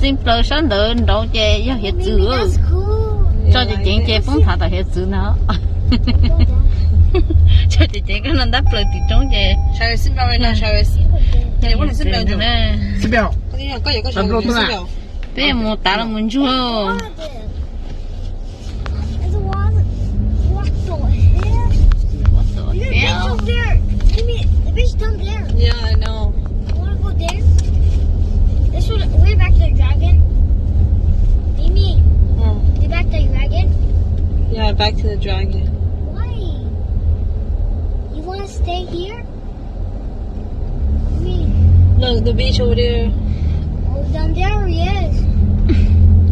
Ntxeev plaws sab ntawd nraud ces yog hiav txwv. Tso ceev ceev ces poob thav tom hiav txwv ntag. Tso ceev ceev koj no ntab plaws tim roob ces. Peb mus tav los mus ntsuag. There's a lot of, what the hell? What the hell? There's a beach over there. Mimi, the beach down there. Yeah, I know. You wanna go there? This one, we're back to the dragon. Mimi, you back to the dragon? Yeah, back to the dragon. Why? You wanna stay here? Look, the beach over there. Oh, down there, yes.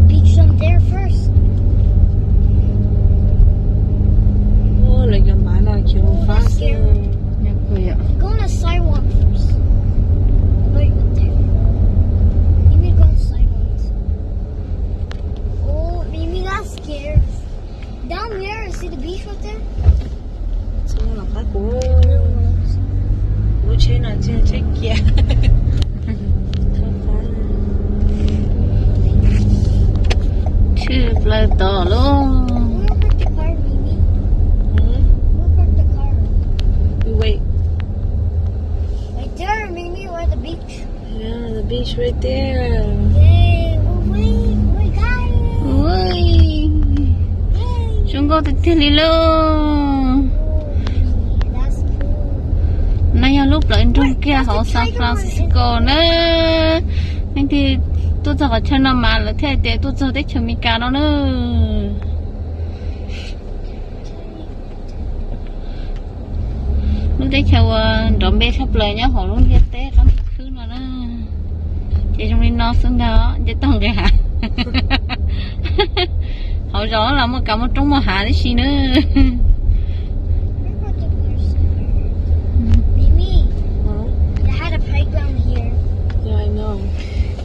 Beach down there first. Oh, like a mana, oh, that's scary. Go on a sidewalk first. Wait, right there. You need to go on the sidewalks. Oh, Mimi, that's scary. Down there, see the beach right there? Txhob los qab kuv. Lub tsheb no tsis yog tsheb kiag. Tshwm plaws tod lauj. We'll park the car, Mimi. Hmm? We'll park the car. We wait. Right there, Mimi, where the beach. Yeah, the beach right there. Yay, we, we got it. Ui. Yay. Zoo nkauj tiag tiag li lauj. That's cool. No yog lub plawv nroog kiag hauv San Francisco na. Leej twg tuaj txog qhov chaw no mas lawv thiaj hais tias tuaj txog teb chaws Amelikas no na. Lub teb chaws uas nrov npe tshaj plaws nyob hauv lub ntiaj teb qab ntuj khwb no na. Ces zoo li no xwb ntag, nce toj nqis hav. Hauv zos los muaj kav muaj roob muaj hav tib si na. Mimi, they had a playground here. Yeah, I know.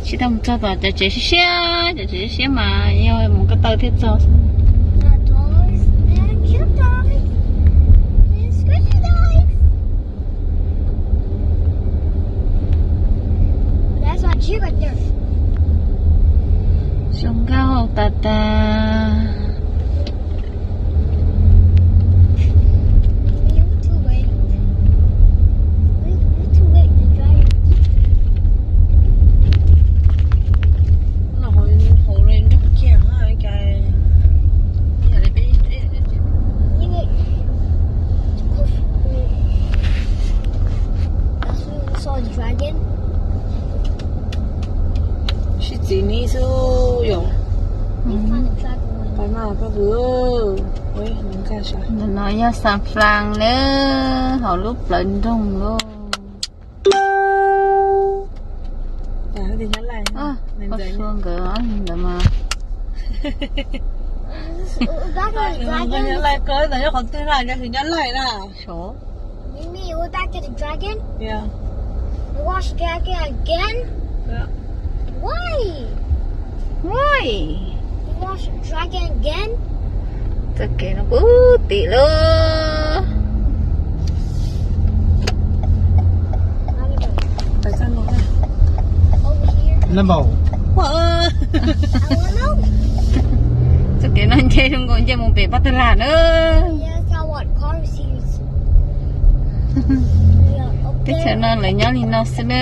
Tsis tau mus txog tom cov tsev siab siab, cov tsev siab siab mas yog mus ko taw thiaj txog. The toys, the cute toys, the squishy toys. That's my tree right there. Zoo nkauj tas tas. You're too late. You're too late to drive. Nó hauv, hauv li nroog kiag na, cas ib yam li peb, ib yam li peb. Sib txiv ni xwb yom. Pais mas pab pw. Ntawm no yog San Fran na, hauv lub plawv nroog lauj. Koj sua nkawd ntawd mas. Nyob Laij koj ntawd nyob qhov twg na, nyob Laij na. Mimi, we're back to the dragon. Yeah. We watch dragon again. Yeah. Why? Why? We watch dragon again. Txoj kev no puag tim lawm. Over here. Lembo. Ua, I wanna know. Txoj kev no nce zoo nkaus nce mus pem Paj Tag Lag na. Yes, I want cars here. Teb chaws no lawv nyob li no xwb na.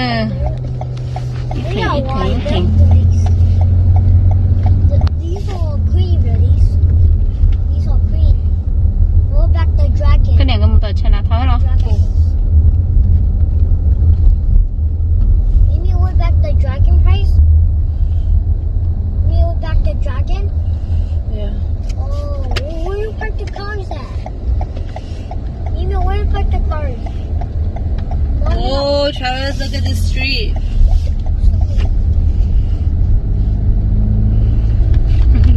Ib pheem ib pheem ib pheem. These are all green, these. These are green. Roll back the dragon. Koj niam nkawd mus tom China Town los? Dragon. Mimi, roll back the dragon price. Mimi, roll back the dragon. Yeah. Oh, where you park the cars at? You know where to put the cars. Oh, Travis, look at the street.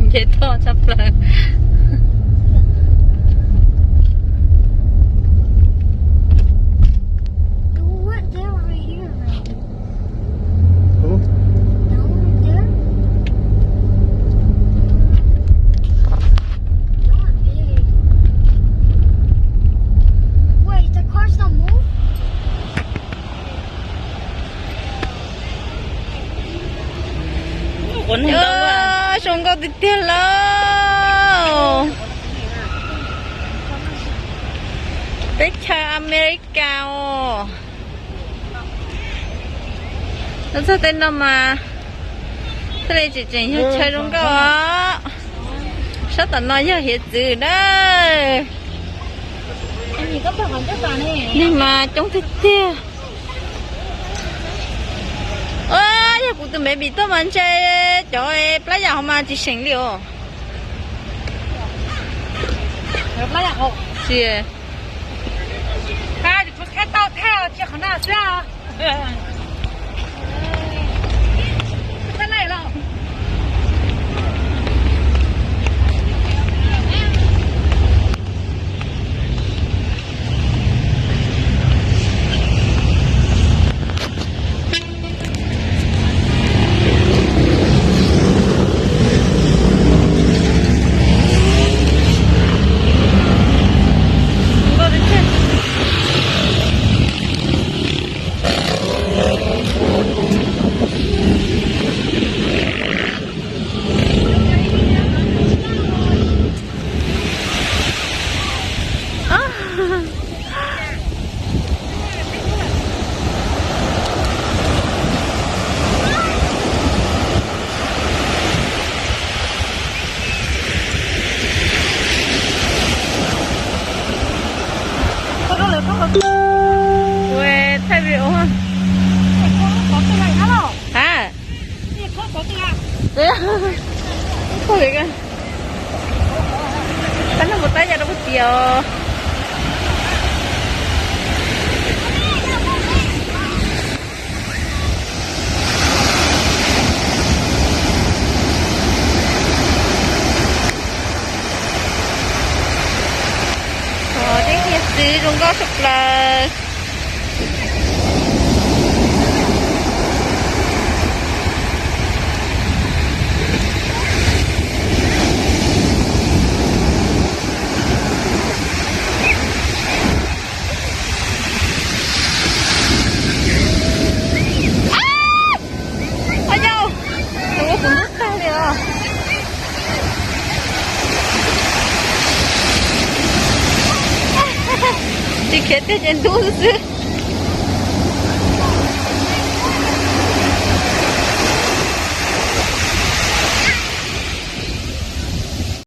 Nce toj tshaj plaws. Zoo nkauj tiag tiag lauj. Teb chaws Amelikas os. Nyob txog tej no mas thiaj li tseem tseem yog chaw zoo nkauj os. Sab tom no yog hiav txwv na. Neeg mas coob tiag tiag. Yog kuv tus baby tuaj mas ntshe cov plab yam hov mas tsis seem li os. Tsis Ua thaij video. Ha, pab no mus tab ya rau puag tim os. Tej hiav txwv zoo nkauj tshaj plaws. Ua yau, tus ua kuv ntub tag li os. Tsis khiav tiag ces ntub xwb.